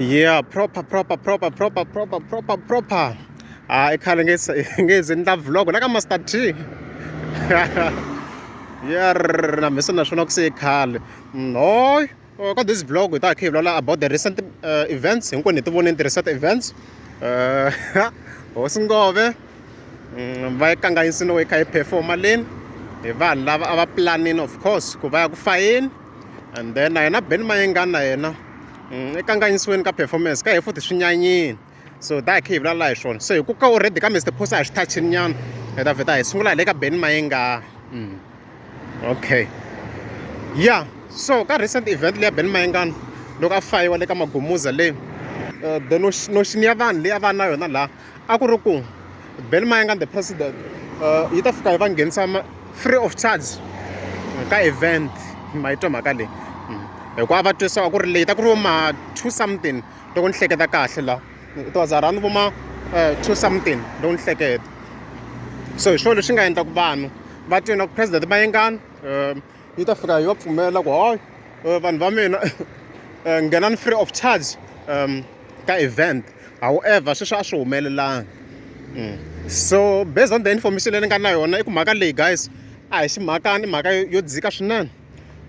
Yeah, proper, proper, proper, proper, proper, proper, proper. Ah, i khale nge nge ze ni ta vlog la ka Master T. Yeah, na mi se naswona ku se i khale. Hoy, ka this vlog hi ta kha hi vulavula about the recent events hinkwenu hi ti vonile ti-recent events. Hosi Ngove va yi kanganyisile yi kha yi perform-a leni hi vanhu lava a va planini of course ku va ya ku fayeni. And then na yena Benny Mayengani na yena i kanganyisiweni ka performance ka he futhi swi nyanyini so da hi kha hi vulavula hi swona se hi ku ka already ka Mr Post a hi swi touchini nyana hi ta vheta hi sungula hi le ka Benny Mayengani okay yeah so ka recent event leya Benny Mayengani loko a fayiwa le ka Magumuza le the notion ya vanhu leyi a va na yona laha a ku ri ku Benny Mayengani the president yi ta fika yi va nghenisa free of charge ka event ma yi twa mhaka leyi hikuva a va twisa ku ri leyi ta ku ri vo ma 2 something loko ni hleketa kahle la it was around vo ma 2 something loko ni hleketa so hi swona leswi nga endla ku vanhu va twe na ku president Mayengani yi ta fika yi va pfumela ku hayi vanhu va mina nghenani free of charge ka event however sweswo a swi humelelanga so based on the information leyi ni nga na yona i ku mhaka leyi guys a hi ximhakani i mhaka yo dzika swinene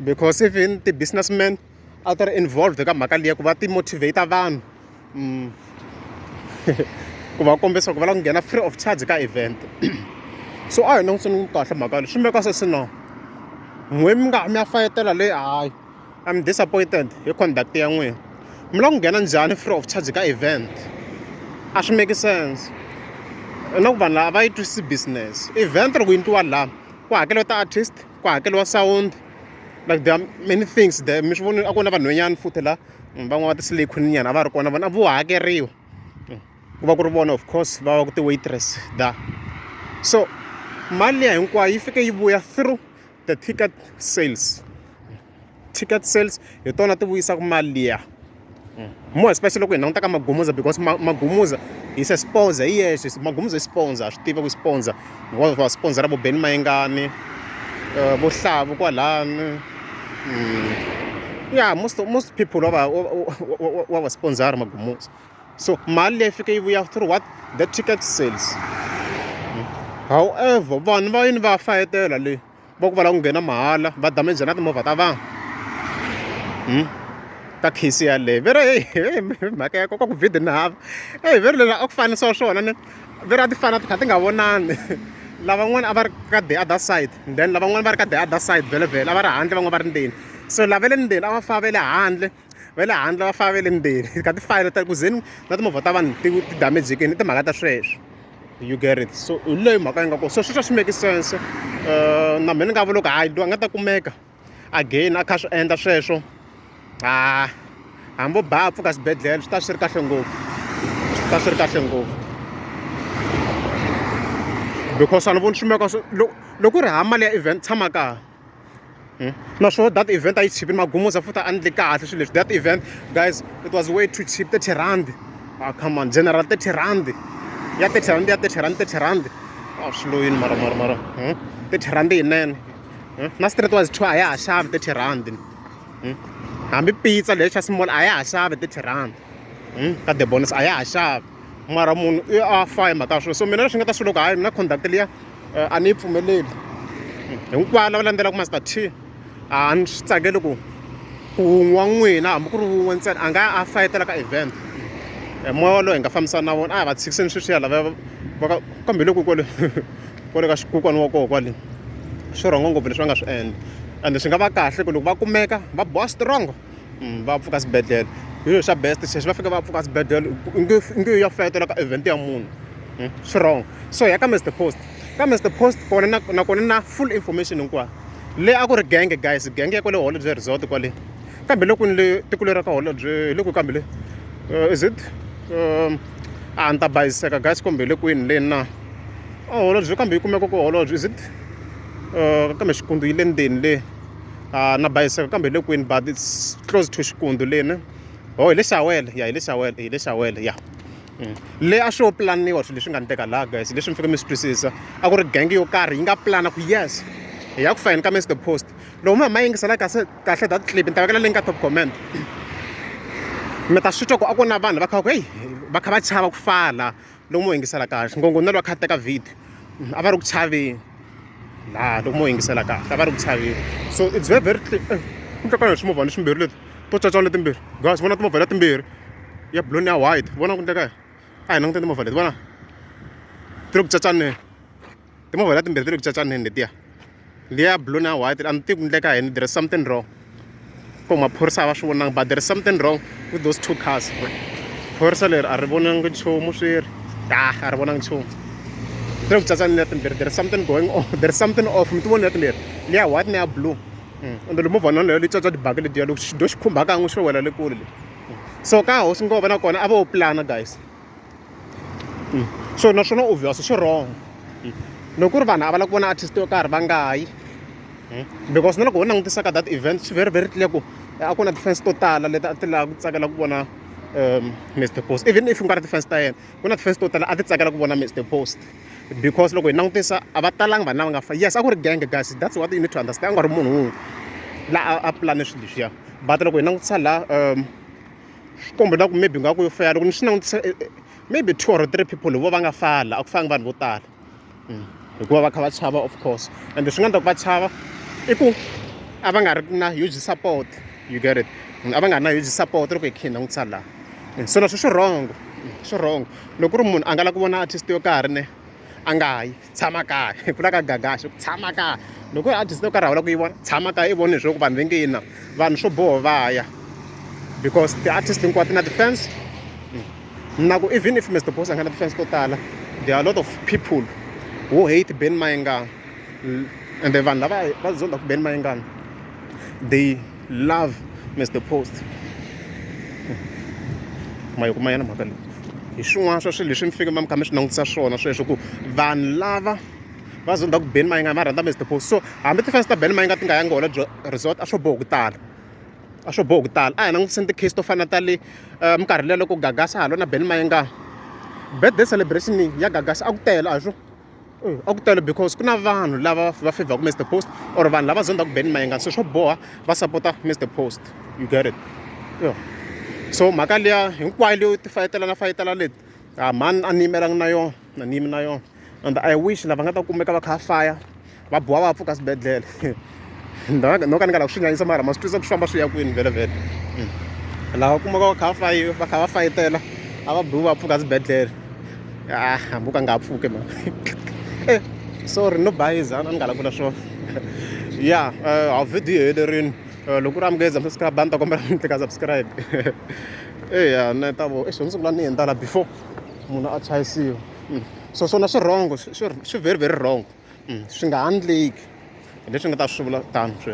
because even ti-businessmen a ti ri involved ka mhaka liya ku va ti motivate vanhu ku va kombisa ku va lava ku nghena free of charge ka event so a hi langutiseni kahle mhaka leyi swi meka sense na n'we mi nga mi ya fayetela leyi hayi I'm disappointed hi conduct ya n'wina mi lava ku nghena njhani free of charge ka event a swi make sense na ku vanhu lava va yi twisisi business event loko yi endliwa laha ku hakeriwa ti-artist ku hakeriwa sound like there are many things there mi swi vonile a ku na vanhwanyana futhi la van'wana va ti-slay queen nyana a va ri kona vona vo hakeriwa ku va ku ri vona of course va va ku ti-waitress da so mali liya hinkwayo yi fike yi vuya through the ticket sales ticket sales hi tona ti vuyisaka mali liya more especially loko hi languta ka Magumuza because Magumuza is a sponsor hi yexe Magumuza i sponsor ha swi tiva ku sponsor va sponsor vo Benny Mayengani vo Hlavu kwalani yeah most people wa va wa va sponsor Magumuza so mali leyi fike yi vuya through what the ticket sales however vanhu va yini va fayetela le va ku va lava ku nghena mahala va damage na timovha ta vanhu ka case yaleyo ve ri heyi mhaka ya koka ku video ni hava eyi ve ri leswi a ku fanisiwa swona ni ve ri a ti fana ti kha ti nga vonani lavan'wana a va ri ka the other side then lavan'wana va ri ka the other side vhele vhele a va ri handle van'wana va ri ndzeni so lava le ndzeni a va famba va le handle va le handle va famba va le ndzeni ka tifayele ta ku zeni na timovha ta vanhu ti ti damage-kini i timhaka ta sweswo you get it so hi leyi mhaka yi nga kona so sweswo swi make sense na mina ni nga vula ku hayi loyi a nga ta kumeka again a kha swi endla sweswo ha hambi vo ba a pfuka xibedhlele swi ta swi ri kahle ngopfu swi ta swi ri kahle ngopfu because a ni voni swi meka loko loko ku ri hava mali ya event tshama kaya Naswona that event a yi chipile Magumuza futhi a endli kahle swilo leswi that event guys it was way too cheap R30 ah come on general R30 ya R30 ya R30 R30 a swi lo yini mara mara mara R30 yinene na street wise 2 a ya ha xavi R30 hambi pizza leyi xa small a ya ha xavi R30 ka the bonus a ya ha xavi mara munhu i a fa hi mhaka ya swona so mina leswi nga ta swi loko hayi mina conduct liya a ni yi pfumeleli hinkwavo lava landzelaka Master T a ni swi tsakeli ku wun'we wa n'wina hambi ku ri wun'we ntsena a nga ya a fayetela ka event moya wolowo hi nga fambisana na vona a hi va tshikiseni sweswiya lava va ka kambe hi le kwale kwale ka xikukwana wa koho kwale swi rhongo ngopfu leswi va nga swi endla ende swi nga va kahle ku loko va kumeka va boha strong va pfuka swibedhlele hi xilo xa best xexo va fika va pfuka swibedhlele i nge ya fayetela ka event ya munhu swi wrong so hi ya ka Mr Post ka Mr Post kona na nakona na full information hinkwayo le a ku ri genge guys genge ya kwale Holobye Resort kwale kambe loko ni le tiko leri ka Holobye hi le kwihi kambe le is it a ni ta bayiziseka guys kumbe hi le kwini le na a Holobye kambe yi kumeka ku Holobye is it kambe Xikundu yi le ndzeni le na bayiziseka kambe hi le kwini but it's close to Xikundu le ne oh hi le Xawele ya hi le Xawele hi le Xawele ya le a swo pulaniwa swilo leswi nga endleka laha guys leswi mi faneke mi swi twisisa a ku ri gang yo karhi yi nga pulana ku yes hi ya ku fayeni ka Mr Post loko mi hamba yingisela kahle kahle that clip ni ta vekela link ka top comment Mi ta swi twa ku a ku na vanhu va kha va ku heyi va kha va chava ku fala loko mo yingisela kahle ngopfungopfu na loko va kha va teka video a va ri ku chaveni laha loko mo yingisela kahle a va ri ku chaveni so it's very very clear ku endleka yini swimovhana leswimbirhi leti to caca letimbirhi guys vona timovha letimbirhi ya blue na ya white vona ku endleka yini a hi languteni timovha leti vona ti ri ku cacaneni timovha letimbirhi ti le ku cacaneni letiya liya blue na white a ni tivi ku endleka yini there is something wrong ko maphorisa a va swi vonanga but there is something wrong with those two cars phorisa leri a ri vonangi nchumu swi ri ta a ri vonangi nchumu ti le ku cacaneni letimbirhi there is something going on there is something off mi ti voni letimbirhi liya white na ya blue ende mm. movha na leyo li caca tibaki letiya loko xi do xi khumba kan'we xo wela le kule le so ka hosi ngova nakona a vo plana guys mm. So naswona obvious swi wrong mm. Loko ku ri vanhu a va lava ku vona artist yo karhi va nga yi mm. Because na loko ho langutisa ka that event swi very very clear ku a ku na ti-fans to tala leti a ti lava ku tsakela ku vona Mr Post even if ku nga ri ti-fans ta yena ku na ti-fans to tala a ti tsakela ku vona Mr Post because loko hi langutisa a va talanga vanhu lava nga fa yes a ku ri gang guys that's what you need to understand a nga ri munhu wun'we la a pulane swilo leswiya but loko hi langutisa la swi komba na ku maybe nga ku yo fela loko ni swi langutisa eh, eh, maybe two or three people hi vo va nga fala a ku fangi vanhu vo tala mm. hikuva va kha va chava of course and swi nga endla ku va chava i ku a va nga ri na huge support you get it a va nga ri na huge support loko hi khe hi langutisa laha mm. So naswo swi wrong swi wrong loko ku ri munhu a nga lava ku vona artist yo karhi ne a nga yi tshama kaya hi pfula ka gagaxi ku tshama kaya loko yi artist yo karhi a vula ku yi vona tshama kaya i voni leswaku vanhu va nge yi na vanhu swo boho va ya because ti-artist hinkwato ti na ti-fans mm. Na ku even if Mr Boss a nga na ti-fans to tala there are a lot of people who hate Ben Mayengani and vanhu lava va zondaku Ben Mayengani they love Mr Post ma yi kuma yena mhaka leyi hi swin'wana swa swilo leswi mi fike mi kha mi swi langutisa swona sweswo ku vanhu lava va zonda ku Ben Mayengani va rhandza Mr Post so hambi ti-fans ta Ben Mayengani ti nga yangi hona resort a swo boha ku tala a swo boha ku tala a hi langutiseni ti-case to fana na ta le minkarhi liya loko Gagasi a ha lwa na Ben Mayengani birthday celebration ya Gagasi a ku tele a hi swo a ku tele because ku na vanhu lava va fevhaku Mister Post or vanhu lava zondaku Ben Mayengani so swo boha va sapota Mister Post you get it yeah so mhaka liya hinkwayo leyo ti fayitelana fayitela leti a mhani a ni yimelanga na yona a ni yimi na yona and I wish lava nga ta kumeka va kha va faya va boha va pfuka swibedhlele no ka ni nga lavi ku swi nyanyisa mara ma swi twisa ku swi famba swi ya kwini vhele vhele mm. lava kumaka va kha va fayi va kha va fayetela a va biwi va pfuka swibedhlele ah hambi u ka nga ha pfuki ma eh sorry no bayiza a ni nga lavi ku vula swona ya eh, a video helerini eh, loko u ri amukeza subscribe a ni ta kombela mi tlika subscribe eya ni ta vo exo ni sungula ni endla la before munhu a chayisiwa mm. So swona swi wrong swi very very wrong mm, swi nga handleki hi leswi nga ta swi vula tano sweswo.